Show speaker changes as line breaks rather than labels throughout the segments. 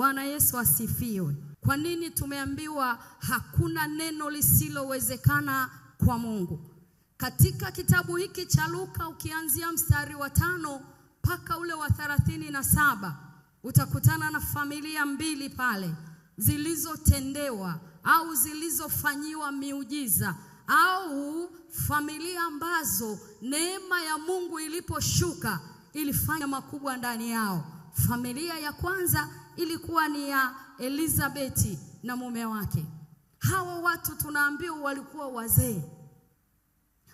Bwana Yesu asifiwe. Kwa nini tumeambiwa hakuna neno lisilowezekana kwa Mungu? Katika kitabu hiki cha Luka ukianzia mstari wa 5 mpaka ule wa 37 utakutana na familia mbili pale zilizotendewa au zilizofanyiwa miujiza, au familia ambazo neema ya Mungu iliposhuka ilifanya makubwa ndani yao. Familia ya kwanza ilikuwa ni ya Elizabeti na mume wake. Hawa watu tunaambiwa walikuwa wazee.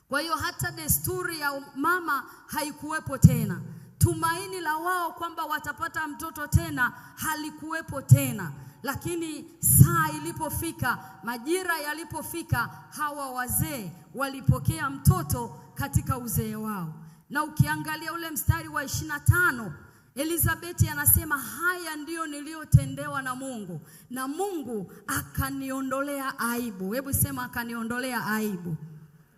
Kwa hiyo hata desturi ya mama haikuwepo tena. Tumaini la wao kwamba watapata mtoto tena halikuwepo tena. Lakini saa ilipofika, majira yalipofika, hawa wazee walipokea mtoto katika uzee wao. Na ukiangalia ule mstari wa 25, Elizabeti anasema haya ndiyo niliyotendewa na Mungu, na Mungu akaniondolea aibu. Hebu sema akaniondolea aibu.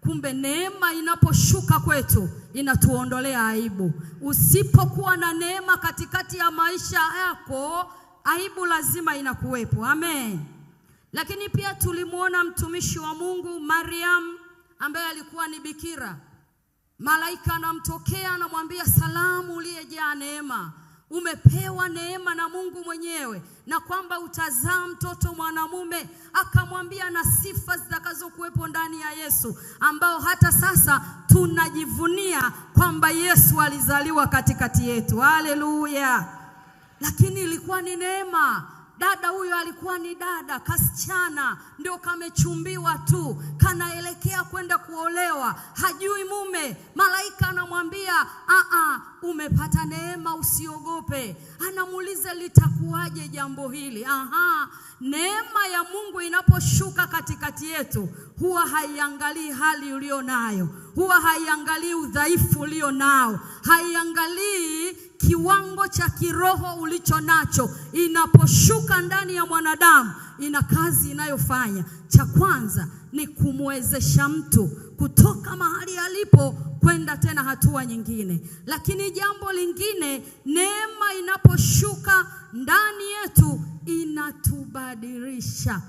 Kumbe neema inaposhuka kwetu inatuondolea aibu. Usipokuwa na neema katikati ya maisha yako, aibu lazima inakuwepo. Amen. Lakini pia tulimuona mtumishi wa Mungu Mariam ambaye alikuwa ni bikira. Malaika anamtokea anamwambia, salamu uliyejaa neema, umepewa neema na Mungu mwenyewe, na kwamba utazaa mtoto mwanamume. Akamwambia na sifa zitakazokuwepo ndani ya Yesu, ambao hata sasa tunajivunia kwamba Yesu alizaliwa katikati yetu. Haleluya. Lakini ilikuwa ni neema. Dada huyo alikuwa ni dada kasichana, ndio kamechumbiwa tu, kanaelekea kwenda kuolewa, hajui mume. Malaika anamwambia umepata neema, usiogope. Anamuuliza litakuwaje jambo hili? Aha, neema ya Mungu inaposhuka katikati yetu huwa haiangalii hali ulionayo, huwa haiangalii udhaifu ulionao, haiangalii kiwango cha kiroho ulicho nacho. Inaposhuka ndani ya mwanadamu ina kazi inayofanya. Cha kwanza ni kumwezesha mtu kutoka mahali alipo kwenda tena hatua nyingine. Lakini jambo lingine, neema inaposhuka ndani yetu inatubadilisha.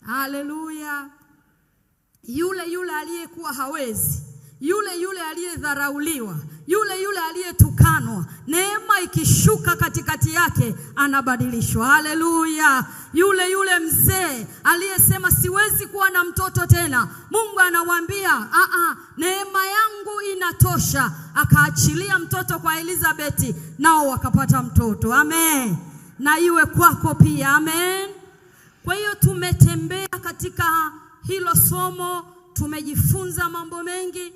Haleluya. Yule yule aliyekuwa hawezi, yule yule aliyedharauliwa, yule yule aliyetukanwa, neema ikishuka katikati yake anabadilishwa. Haleluya. Yule yule mzee aliyesema siwezi kuwa na mtoto tena, Mungu anamwambia neema yangu inatosha. Akaachilia mtoto kwa Elizabeti, nao wakapata mtoto. Amen. Na iwe kwako pia. Amen. Kwa hiyo tumetembea katika hilo somo, tumejifunza mambo mengi.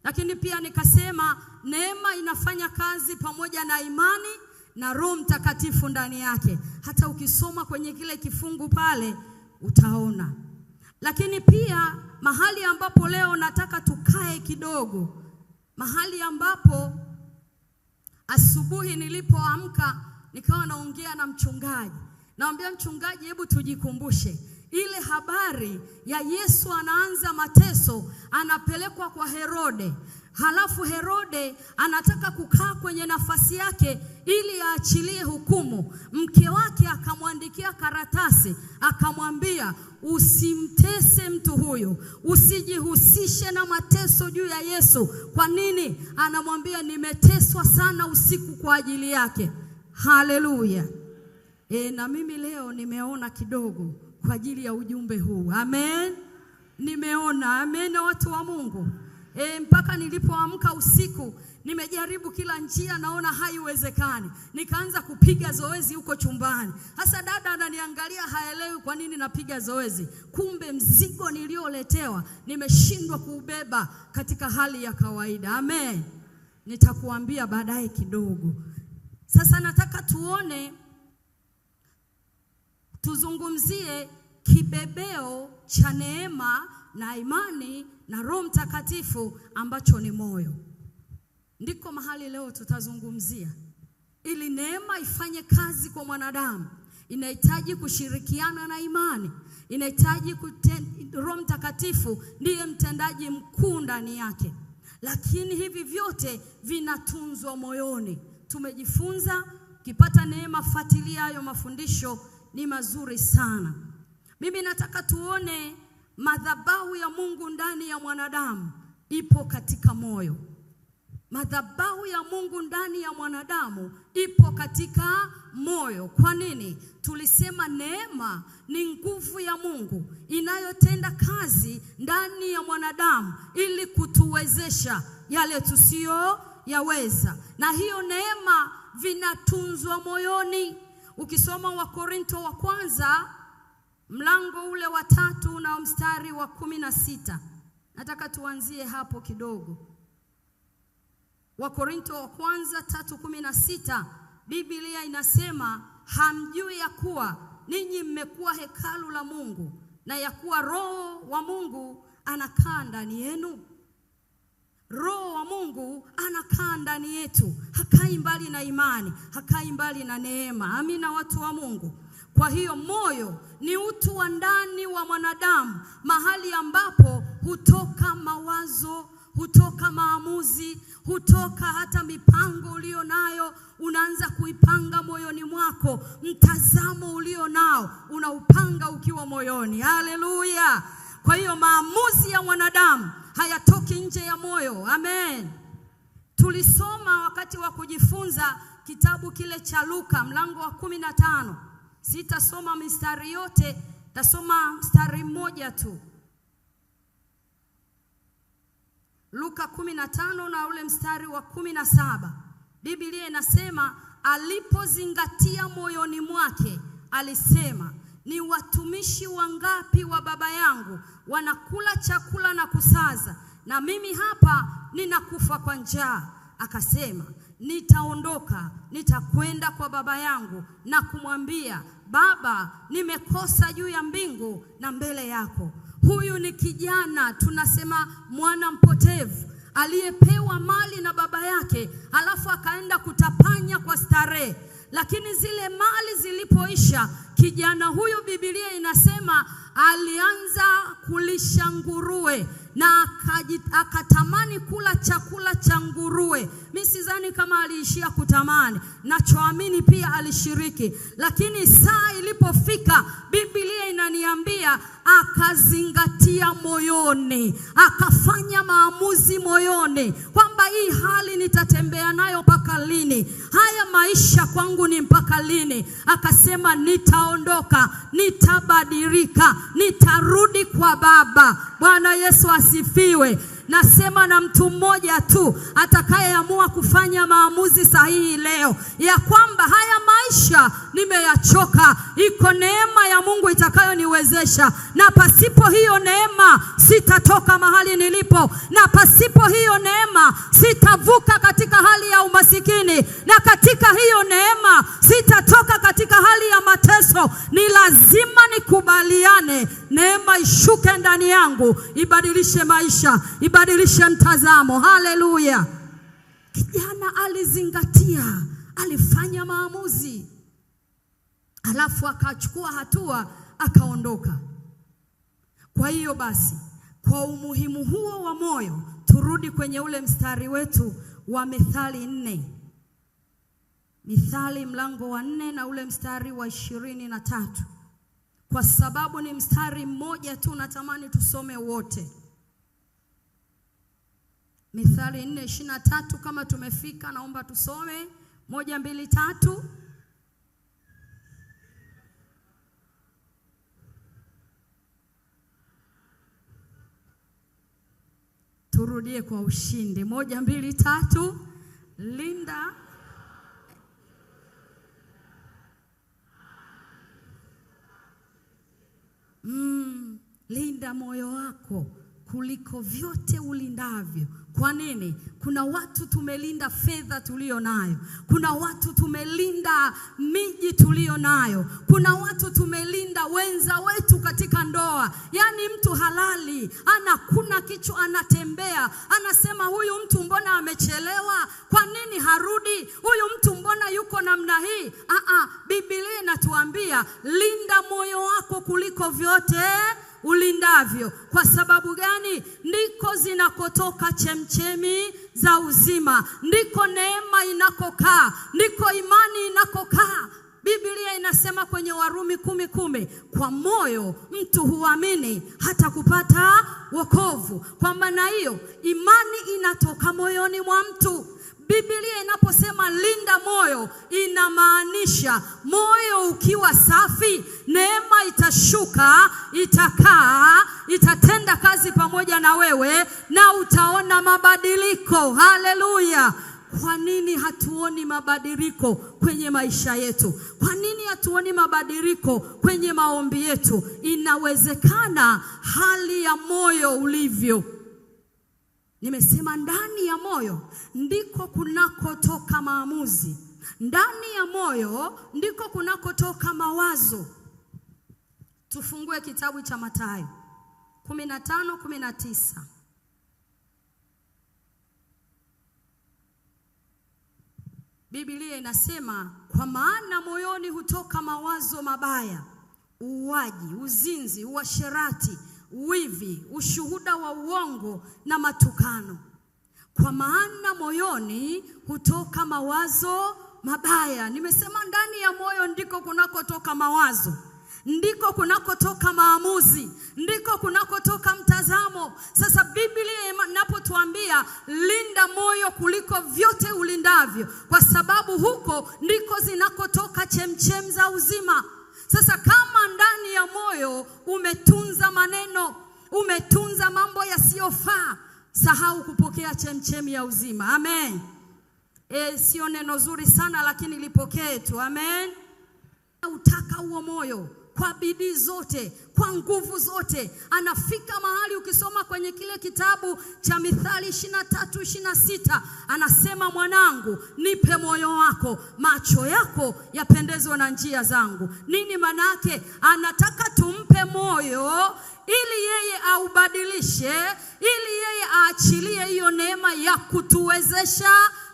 Lakini pia nikasema neema inafanya kazi pamoja na imani na Roho Mtakatifu ndani yake. Hata ukisoma kwenye kile kifungu pale utaona. Lakini pia mahali ambapo leo nataka tukae kidogo, mahali ambapo asubuhi nilipoamka nikawa naongea na mchungaji. Naambia mchungaji, hebu tujikumbushe ile habari ya Yesu anaanza mateso, anapelekwa kwa Herode. Halafu Herode anataka kukaa kwenye nafasi yake ili aachilie hukumu. Mke wake akamwandikia karatasi, akamwambia usimtese mtu huyu, usijihusishe na mateso juu ya Yesu. Kwa nini? Anamwambia nimeteswa sana usiku kwa ajili yake. Haleluya. Na mimi leo nimeona kidogo kwa ajili ya ujumbe huu. Amen. Nimeona. Amen, watu wa Mungu. Mpaka nilipoamka usiku nimejaribu kila njia, naona haiwezekani. Nikaanza kupiga zoezi huko chumbani. Hasa dada ananiangalia haelewi kwa nini napiga zoezi. Kumbe mzigo nilioletewa nimeshindwa kuubeba katika hali ya kawaida. Amen. Nitakuambia baadaye kidogo. Sasa nataka tuone, tuzungumzie kibebeo cha neema na imani na Roho Mtakatifu ambacho ni moyo. Ndiko mahali leo tutazungumzia. Ili neema ifanye kazi kwa mwanadamu, inahitaji kushirikiana na imani, inahitaji Roho Mtakatifu ndiye mtendaji mkuu ndani yake. Lakini hivi vyote vinatunzwa moyoni. Tumejifunza Ukipata neema, fuatilia hayo mafundisho, ni mazuri sana. Mimi nataka tuone madhabahu ya Mungu ndani ya mwanadamu ipo katika moyo. Madhabahu ya Mungu ndani ya mwanadamu ipo katika moyo. Kwa nini? Tulisema neema ni nguvu ya Mungu inayotenda kazi ndani ya mwanadamu ili kutuwezesha yale tusiyo yaweza. Na hiyo neema vinatunzwa moyoni. Ukisoma Wakorinto wa kwanza mlango ule wa 3 na mstari wa 16. Nataka tuanzie hapo kidogo. Wakorinto wa kwanza 3:16, Biblia inasema, hamjui ya kuwa ninyi mmekuwa hekalu la Mungu na ya kuwa Roho wa Mungu anakaa ndani yenu. Roho wa Mungu anakaa ndani yetu, hakai mbali na imani, hakai mbali na neema. Amina, watu wa Mungu. Kwa hiyo moyo ni utu wa ndani wa mwanadamu, mahali ambapo hutoka mawazo, hutoka maamuzi, hutoka hata mipango ulio nayo. Unaanza kuipanga moyoni mwako, mtazamo ulio nao unaupanga ukiwa moyoni. Haleluya! Kwa hiyo maamuzi ya mwanadamu hayatoki nje ya moyo. Amen. Tulisoma wakati wa kujifunza kitabu kile cha Luka mlango wa 15. Sitasoma mistari yote, tasoma mstari mmoja tu. Luka 15 na ule mstari wa 17. Biblia inasema, alipozingatia moyoni mwake alisema, ni watumishi wangapi wa baba yangu wanakula chakula na kusaza, na mimi hapa ninakufa kwa njaa. Akasema, nitaondoka, nitakwenda kwa baba yangu na kumwambia, Baba, nimekosa juu ya mbingu na mbele yako. Huyu ni kijana, tunasema mwana mpotevu, aliyepewa mali na baba yake, alafu akaenda kutapanya kwa starehe. Lakini zile mali zilipoisha, kijana huyu Biblia inasema alianza kulisha nguruwe na akatamani kula chakula cha nguruwe. Mimi sidhani kama aliishia kutamani, nachoamini pia alishiriki. Lakini saa ilipofika, Biblia inaniambia akazingatia moyoni, akafanya maamuzi moyoni kwamba hii hali nitatembea nayo mpaka lini? Haya maisha kwangu ni mpaka lini? Akasema nitaondoka, nitabadilika, nitarudi kwa baba. Bwana Yesu asifiwe. Nasema na mtu mmoja tu atakayeamua kufanya maamuzi sahihi leo, ya kwamba haya maisha nimeyachoka, iko neema ya Mungu itakayoniwezesha, na pasipo hiyo neema sitatoka mahali nilipo, na pasipo hiyo neema sitavuka katika hali ya umasikini, na katika hiyo neema sitatoka katika hali ya mateso. Ni lazima nikubaliane, neema ishuke ndani yangu, ibadilishe maisha, ibadilishe mtazamo. Haleluya. Kijana alizingatia, alifanya maamuzi, alafu akachukua hatua, akaondoka. Kwa hiyo basi, kwa umuhimu huo wa moyo, turudi kwenye ule mstari wetu wa Mithali 4. Mithali mlango wa 4 na ule mstari wa 23. Kwa sababu ni mstari mmoja tu, natamani tusome wote. Mithali 4:23, kama tumefika naomba tusome. 1, 2, 3. Turudie kwa ushindi. 1, 2, 3. Linda linda moyo wako kuliko vyote ulindavyo. Kwa nini? Kuna watu tumelinda fedha tulio nayo, kuna watu tumelinda miji tulio nayo, kuna watu tumelinda wenza wetu katika ndoa. Yani mtu halali anakuna kichwa, anatembea, anasema huyu mtu mbona amechelewa? Kwa nini harudi? Huyu mtu mbona yuko namna hii? Biblia inatuambia linda moyo wako kuliko vyote ulindavyo. Kwa sababu gani? Ndiko zinakotoka chemchemi za uzima, ndiko neema inakokaa, ndiko imani inakokaa. Biblia inasema kwenye Warumi 10:10, kwa moyo mtu huamini hata kupata wokovu. Kwa maana hiyo imani inatoka moyoni mwa mtu. Biblia inaposema linda moyo, inamaanisha moyo ukiwa safi, neema itashuka, itakaa, itatenda kazi pamoja na wewe na utaona mabadiliko. Haleluya! Kwa nini hatuoni mabadiliko kwenye maisha yetu? Kwa nini hatuoni mabadiliko kwenye maombi yetu? Inawezekana hali ya moyo ulivyo. Nimesema ndani ya moyo ndiko kunakotoka maamuzi. Ndani ya moyo ndiko kunakotoka mawazo. Tufungue kitabu cha Mathayo 15:19. Biblia inasema, kwa maana moyoni hutoka mawazo mabaya, uuaji, uzinzi, uasherati, wivi, ushuhuda wa uongo na matukano. Kwa maana moyoni hutoka mawazo mabaya. Nimesema ndani ya moyo ndiko kunakotoka mawazo, ndiko kunakotoka maamuzi, ndiko kunakotoka mtazamo. Sasa Biblia inapotuambia linda moyo kuliko vyote ulindavyo, kwa sababu huko ndiko zinakotoka chemchem za uzima. Sasa kama ndani ya moyo umetunza maneno, umetunza mambo yasiyofaa, sahau kupokea chemchemi ya uzima. Amen. Sio neno zuri sana lakini lipokee tu. Amen. Utaka huo moyo kwa bidii zote, kwa nguvu zote. Anafika mahali ukisoma kwenye kile kitabu cha Mithali 23:26, anasema mwanangu, nipe moyo wako, macho yako yapendezwe na njia zangu. Nini manake? Anataka tumpe moyo ili yeye aubadilishe, ili yeye aachilie hiyo neema ya kutuwezesha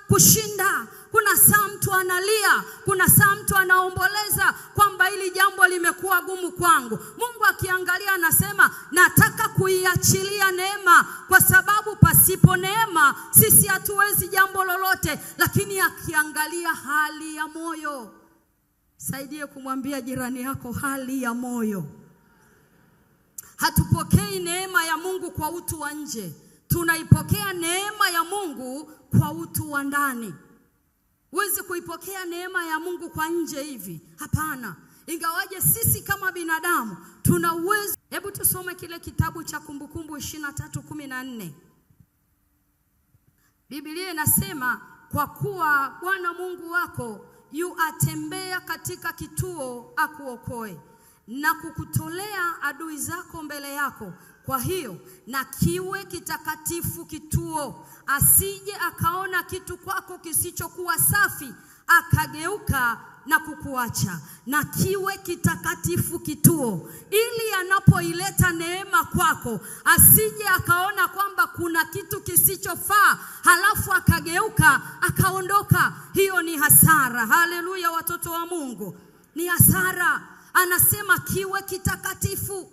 kushinda. Kuna saa mtu analia, kuna saa mtu anaomboleza kwamba hili jambo limekuwa gumu kwangu. Mungu akiangalia anasema nataka kuiachilia neema, kwa sababu pasipo neema sisi hatuwezi jambo lolote. Lakini akiangalia hali ya moyo. Saidie kumwambia jirani yako hali ya moyo. Hatupokei neema ya Mungu kwa utu wa nje. Tunaipokea neema ya Mungu kwa utu wa ndani. Huwezi kuipokea neema ya Mungu kwa nje hivi. Hapana. Ingawaje sisi kama binadamu tuna uwezo. Hebu tusome kile kitabu cha Kumbukumbu 23:14. Biblia inasema kwa kuwa Bwana Mungu wako yu atembea katika kituo akuokoe na kukutolea adui zako mbele yako. Kwa hiyo na kiwe kitakatifu kituo, asije akaona kitu kwako kisichokuwa safi akageuka na kukuacha. Na kiwe kitakatifu kituo, ili anapoileta neema kwako asije akaona kwamba kuna kitu kisichofaa halafu akageuka akaondoka. Hiyo ni hasara. Haleluya, watoto wa Mungu, ni hasara. Anasema kiwe kitakatifu.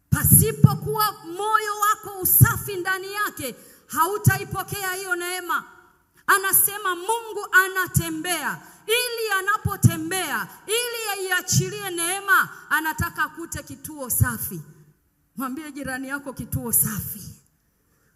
Pasipokuwa moyo wako usafi ndani yake, hautaipokea hiyo neema. Anasema Mungu anatembea, ili anapotembea, ili aiachilie neema, anataka akute kituo safi. Mwambie jirani yako kituo safi.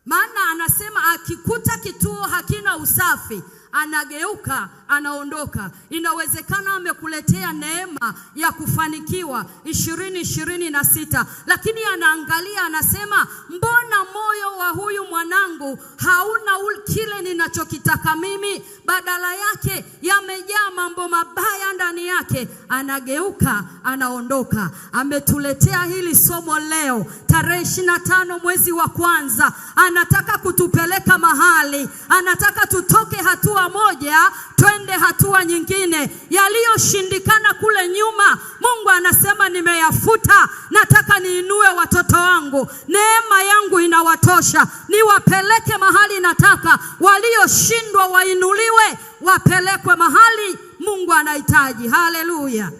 Maana anasema akikuta kituo hakina usafi, anageuka, anaondoka. Inawezekana amekuletea neema ya kufanikiwa 2026, lakini anaangalia anasema, mbona moyo wa huyu mwanangu hauna kile ninachokitaka mimi, badala yake yamejaa mambo mabaya ndani yake. Anageuka, anaondoka. Ametuletea hili somo leo tarehe 25 mwezi wa kwanza. Anataka kutupeleka mahali, anataka tutoke hatua moja twende hatua nyingine. Yaliyoshindikana kule nyuma, Mungu anasema nimeyafuta. Nataka niinue watoto wangu, neema yangu inawatosha, niwapeleke mahali nataka. Walioshindwa wainuliwe, wapelekwe mahali Mungu anahitaji. Haleluya.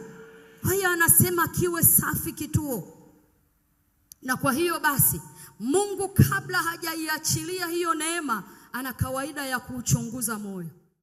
Kwa hiyo anasema kiwe safi kituo. Na kwa hiyo basi Mungu kabla hajaiachilia hiyo neema, ana kawaida ya kuuchunguza moyo.